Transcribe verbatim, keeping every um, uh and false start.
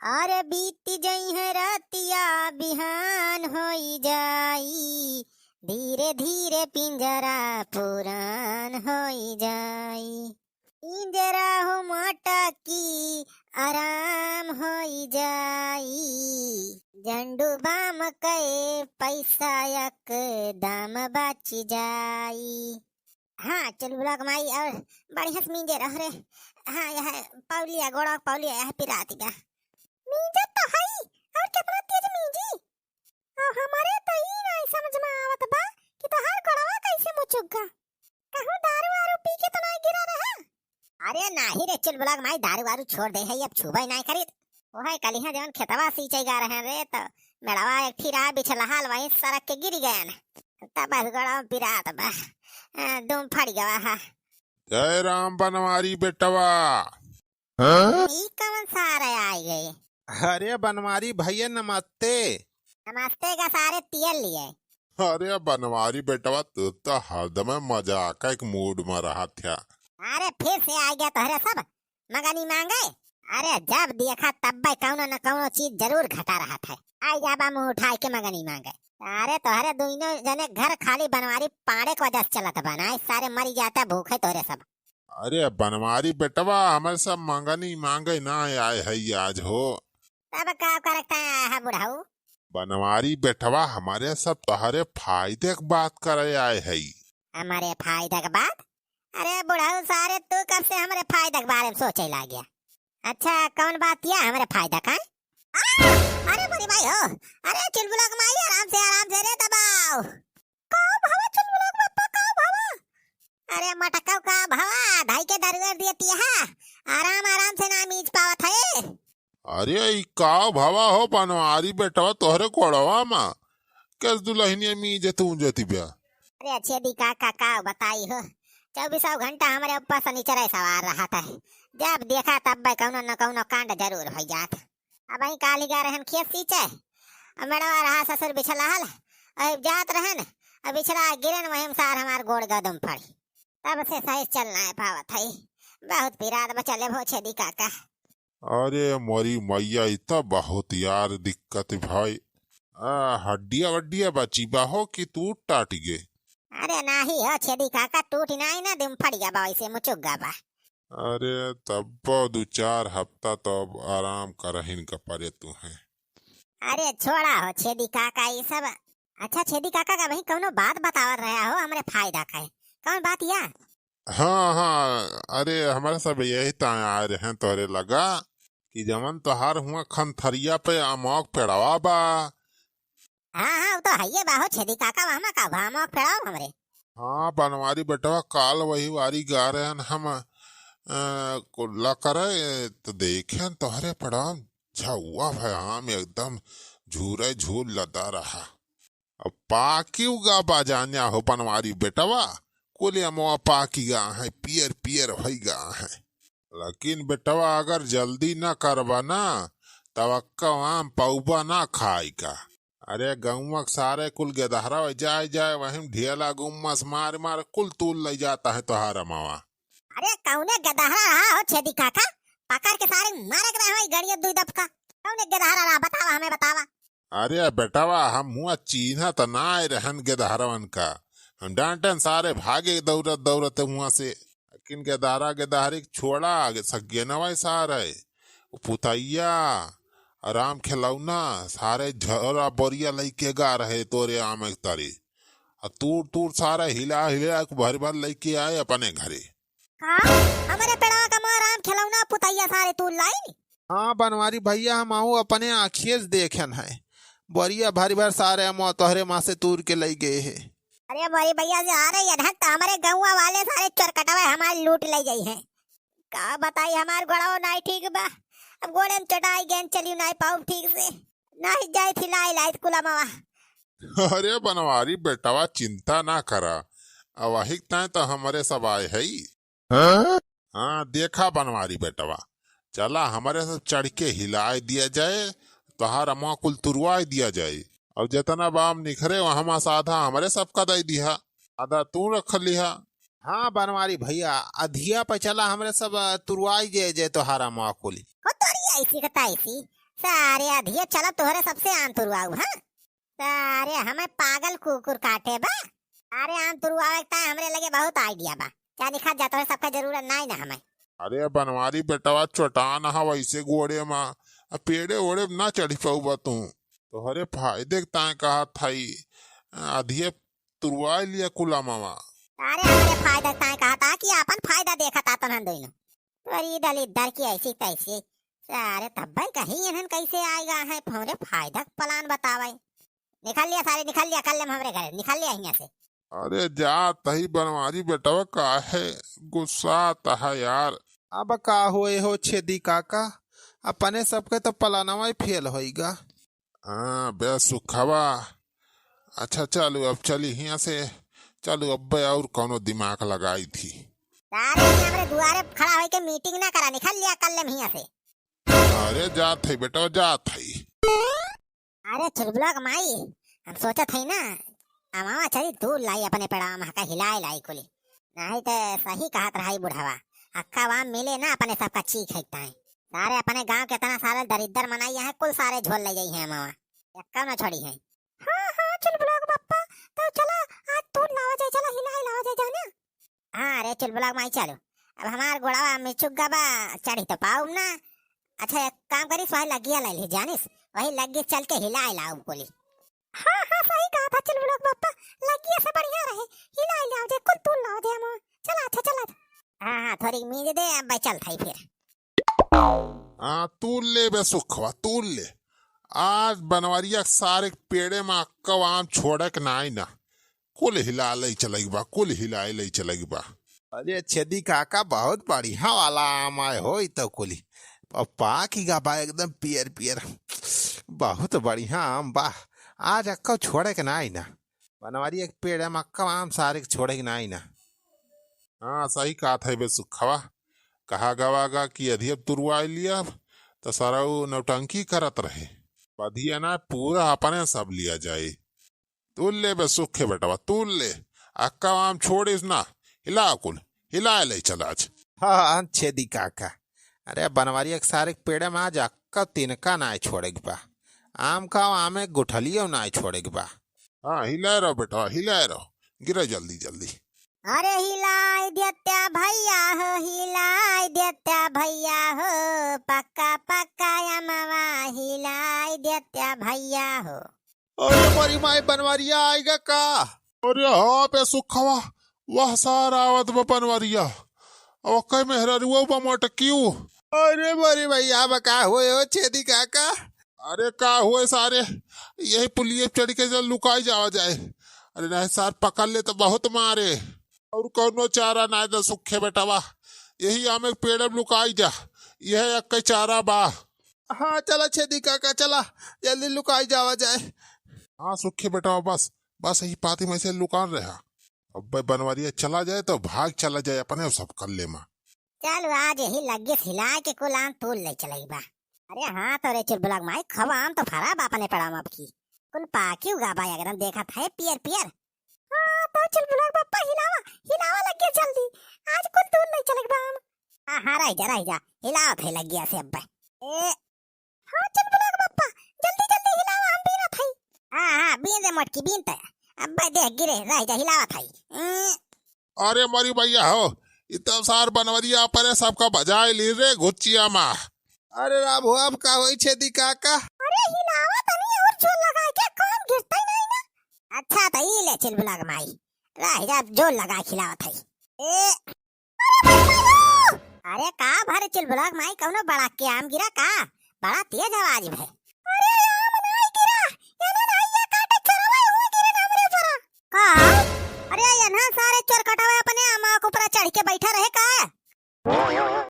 अरे बीत जइहे रतिया बिहान होई जाई, धीरे धीरे पिंजरा पुरान होई जाई। पिंजरा हो मटकी आराम होई जाई, झंडू बाम के पैसा एकदम बच जाई। हाँ, चुलबुला के माई, और बढ़िया से मींजे रहो रे। हाँ, यह पौलिया, गोड़वा के पौलिया, यह पिरात बा। मींजत तो हई, और कितना तेज मींजी। अब हमरे तो ई नाई समझ में आवत बा कि तोहार गोड़वा कैसे मुचुक गा। कहूँ दारू वारू पी के तो नाई गिरा रहा? अरे नाही रे चुलबुला के माई, दारू वारू छोड़ दे है, अब छुबे नाई करीत। ओहे कलिहा जवन खेतवा सींचे गा रहे रे, तो मेड़वा एक ठी रहा बिछलहाल, वहीं सरक के गिर गयन। तब बस गोड़वा पिरात बा, अ, दुम फट गवा हा। जय राम बनवारी बेटवा। हाँ? ई कवन सारे आइ गए? अरे बनवारी भैया नमस्ते। नमस्ते का सारे तियल लिए। अरे बनवारी बेटवा, तू तो हरदम मजाक एक मूड में रहत है। अरे फिर से आ गया तोहरे सब मगनी मांगे। अरे जब देखा तब्बे कौनो न कौनो चीज जरूर घटा रहत है। आई जाबा मुंह उठाए के मगनी मांगे। अरे तोहरे दुइनो जने घर खाली बनवारी पाड़े के वजह से चलत बा, नाई सारे मरी जाता भूखे तोहरे सब। अरे बनवारी बेटवा, हमरे सब मंगनी मांगे ना आए है आज हो। तब का करता है बुढ़ऊ? बनवारी बेटवा, हमरे सब तोहरे फायदे के बात करे आए है। हमरे फायदे के बात? अरे बुढ़ऊ सारे, तू कब से हमरे फायदे के बारे में सोचे लाग गया? अच्छा, कौन बात या हमरे फायदा का? आ! अरे मोरी माई हो, अरे चुलबुला के माई, आराम से, आराम से रे दबाओ। का भवा चुलबुला के बापा, का भवा? अरे मटकाऊ का भवा, धाई के दरुआ दिए तिहा, आराम, आराम से ना मीज पावत है। अरे ई का भवा हो बनवारी बेटवा, तोहरे कोड़वा मा? कस दुलहिनिया मीजत ऊंजत बिया? अरे छेदी काका, का बताई हो, चउबीसौ घंटा हमरे ऊपर सनीचरे सवार रहत है। जब देखा तब्बे कउनो न कउनो कांड जरूर होइ जात। अबहीं काल्हि गा रहन खेत सींचे, अब मेड़वा रहा ससुर बिछलहल, अब जात रहन, अब बिछला गिरन, वहीं सार हमार गोड़ गदम फड़ी। तब से सही से चल नाहीं पावत है, बहुत पिरात बचले भो छेदी काका। अरे मोरी मैया, ई त बहुत यार दिक्कत भाई। आ, हड्डिया वड्डिया बची बा हो कि टूट टाट गे? अरे नाही हो छेदी काका, टूट नाही ना, दिम फड़िया बा, ऐसे मुचुक गा बा। अरे तब दो चार हफ्ता तो अब आराम करहिन का परे तू है। अरे छोड़ा हो छेदी काका ई सब। अच्छा छेदी काका का भाई कउनो बात बतावत रहा हो हमरे फायदा का है, कउन बात या? हाँ, हाँ, अरे, हमरे सब यही ताईं आए रहे तोहरे लगा कि जवन तोहार हुआ खंथरिया पे अमवा के पेड़वा बा। हाँ, हाँ, उ तो हइये बा हो छेदी काका, वहमा का बा अमवा के पेड़वा हमरे। हाँ, बनवारी बेटवा, काल वही वारी गा रहन हम, अ, कुल्ला करे, तो देखेन तोहरे पेड़वा झउआ भय आम एकदम झूरे झूल लदा रहा। अब पाकी उगा बा जान्या हो बनवारी बेटवा, कुल अमवा पाकी गा है, पियर पियर होइ गा है। लेकिन बेटवा अगर जल्दी न करबा ना, तब अक्का आम पउबा ना खाए का। अरे गउवा के सारे कुल गेदहरा जाए जाए, वहीं ढेला गुम्मस मार मार कुल तूल लइ जाता है तोहार अमवा। अरे कउने गेदहरा रहा हो छेदी काका, पकड़ के सारे मारे के रहा है गड़िया दुई दबका। कउने गेदहरा रहा बतावा, हमें बतावा। अरे बेटवा, हम हुआ चीन्हत नाय रहन गेदहरवन का। हम डांटन सारे भागे दौड़त दौड़त हुआ से। लेकिन गेदहरा गेदहरी के छोड़ा, आगे सगेनवा सारे। उ पुतैया, राम खेलौना, सारे झोरा बोरिया लइके गा रहे तोरे आम के तरे। आ तूर तूर सारे हिला हिला के भर भर लइके आए अपने घरे। का? हमरे पेड़वा का माँ राम खेलौना पुतैया सारे तूर लाई? हाँ बनवारी भैया, हम आहू अपने आँखिए से देखेन है। बोरिया भर भर सारे अमवा तोहरे माँ से तूर के लइ गए है। अरे मोरी भैया से आ रही अधक तो हमरे गउवा वाले सारे चोरकटवा हमार लूट लइ जाई है। का बताई हमार गोड़वा नाई ठीक बा, अब गोड़े में चोटाई गेंद चली नाई पाउब ठीक से, नाई जाई थी लाई लाई कुल अमवा। अरे बनवारी बेटवा चिंता ना करा, अब वही ताईं तो हमरे सब आए है। हाँ? हाँ, देखा बनवारी बेटवा, चला हमरे सब चढ़ के हिलाए दिया जाए, तोहार अमवा कुल तुरवाए दिया जाए। और जितना बाम निखरे, वहमा से आधा हमरे सबका दइ दिहा, आधा तू रख लिहा। हाँ बनवारी भैया, अधिया पे चला हमरे सब, अ, तुरवाई जे, जे तोहार अमवा कुली। हो तोरी ऐसी का तैसी, सारे अधियब चला तोहरे सबसे आम तुरवाऊ, हाँ? सारे हमें पागल कुकुर काटे बा। सारे आम तुरवावे के ताईं हमरे लगे बहुत idea बा। जा निकल जा, तोहरे सबका जरूरत नाई ना हमें। अरे बनवारी बेटवा चोटान ह वैसे गोड़े मा, आ पेड़े ओड़े ना चढ़ी पउबा तू। तोहरे फायदे के ताईं कहत हई, अधियब तुरवाइ लिया कुल अमवा। अरे हमरे फायदा के ताईं कहत ह कि आपन फायदा देखत आतन हन दोनों। तोरी दलिद्दर की ऐसी तैसी। सारे तब्बे कहीं इन्हन कैसे आइगा है, हमरे फायदा के plan बतावे। निकल लिया सारे, निकल लिया, कल्ले मा हमरे घरे, निकल लिया हियाँ से। अरे जात हई बनवारी बेटवा, काहे गुस्सात ह यार? अब का होए हो छेदी काका, अपने सबके तो प्लानवा ही fail होइगा। हाँ बे सुखवा, अच्छा चलू अब चली हियाँ से, चलू अब्बे और कौनो दिमाग लगाई थी। सारे हियाँ हमरे दुआरे खड़ा होइके meeting ना करा, निकल लिया कल्ले मा हियाँ से। अरे जात हई बेटवा, जात हई। अरे चुलबुला क माई, हम सोचत हई ना, अमवा चली तूल लाई अपने पेड़वा मा का हिलाए लाई कुली। नाहीं त सही कहत रहा ई बुढ़वा, अक्का वाम मिले ना अपने सबका चीख है ताईं। सारे अपने गाँव के इतना सारे दरिद्दर मनई हैं, कुल सारे झोल ले जाई हैं अमवा, एक्का ना छोड़ी हैं। हाँ, हाँ, चुलबुला क बप्पा, तो चला, आज तूल लावा जाए, चला हिलाए लावा जाए, जाना। हाँ रे चुलबुला क माई, चलो। अब हमार गोड़वा मिचुक गबा, चढ़ी तो पाउब ना। अच्छा, एक काम करी, वही लग्गिया ले ली जानिस, वही लग्गी चल के हिलाए लाउब कुली। हाँ, हाँ, सही कहत ह चुलबुला क बप्पा, लग्गिया से बढ़िया रहे, हिलाए लाओ जे, कुल तूल लाओ जे हम। चला, अच्छा, चला। हाँ, हाँ, थोड़ी मीज दे, अब चलत हई फिर। हाँ, तूल ले बे सुखवा, तूल ले। आज बनवरिया के सारे के पेड़े मा अक्का आम छोड़े के नाई ना। कुल हिला ले चलेक बा, कुल हिलाए ले चलेक बा। अरे छेदी काका, बहुत बढ़िया वाला आम आए हो, ई तो कुली। अब पाकि गा बा एकदम पियर पियर। बहुत बढ़िया आम बा। आज अक्का छोड़े के नाई ना। बनवरिया के पेड़े मा अक्का आम सारे के छोड़े के नाई ना। हाँ, सही कहत है बे सुखवा। कहा गवा गा कि अधियब तुरवाए लिया, त सरऊ नौटंकी करत रहे। बधिया ना, पूरा अपने सब लिया जाए। तूल ले बे सुखे बेटवा, तूल ले। अक्का आम छोड़िस ना, हिला कुल, हिलाए ले चल आज। हाँ, हाँ, छेदी काका। अरे बनवरिया के सारे के पेड़े मा आज अक्का तिनका नाई छोड़ेक बा। आम का आमे गुठलियो नाई छोड़ेक बा। हाँ, हिलाए रहो बेटवा, हिलाए रहो। गिरे जल्दी जल्दी। अरे हिलाए देत्या भइया हो, हिलाए देत्या भइया हो, पक्का पक्का अमवा हिलाए देत्या भइया हो। अरे मोरी माई, बनवरिया आइगा का? अरे हाँ बे सुखवा, वह सार आवत बा बनवरिया। अब कई मेहररुआ बा मोटकियो। अरे मोरी भइया, अब का होए हो छेदी काका? अरे का होए सारे, यही पुलिये पे चढ़ के जल लुकाई जावा जाए। अरे नाहीं सार पकड़ ले तो बहुत मारे। और कौनो चारा नाहीं तो सुखे बेटवा, यही आमे के पेड़ में लुकाई जा, यह एक चारा बा। हाँ, चला छेदी काका, चला, जल्दी लुकाई जावा जाए। हाँ, सुखे बेटवा, बस, बस, यही पाती में से लुकान रहा। अब बनवरिया चला जाए, तो भाग चला जाए अपने सब कल्ले मा। चल, आज यही लग्गिस हिलाए के कुल आम तूल ले चलई बा। अरे हाँ, तो रे चुलबुला क माई, खूब आम तो फरा बा अपने पेड़ा मा अब की। कुल पाकी उगा बा एकदम, देखत है पियर पियर। हाँ, तो चुलबुला क बप्पा हिलावा, हिलावा लग्गिस जल्दी। आज कुल तूल ले चलई बा आम। हाँ, हाँ, रह जा, रह जा, हिलावत है लग्गिया से अब्बे। ए, हाँ, चुलबुला क बप्पा, जल्दी, जल्दी हिलावा, हम बीनत हई। हाँ, हाँ, बीन दे मोटकी, बीन ते। अब्बे देख गिरे, रह जा, हिलावत हई। अं। अरे मोरी भइया हो, इ तो सार बनवरिया अपने सबका बजाए ली रे घुचिया मा। अरे राम हो, अब का होई छेदी काका? अरे हिलावा तनी और जोर लगाए के, कौन गिरता ही नहीं ना। अच्छा, तो ई ले चुलबुला क माई, रह जा, जोर लगा के हिलावत हई। ए, अरे का भरे चुलबुला क माई, कौनो बड़ा के आम गिरा का? बड़ा तेज आवाज भे। अरे आम नाई गिरा, एने नाई ये काटे चरवा हुए गिरे ना हमरे ऊपर। का? अरे एन्हा सारे चोर कटावे अपने आमा के ऊपर चढ़ के बैठा रहे का?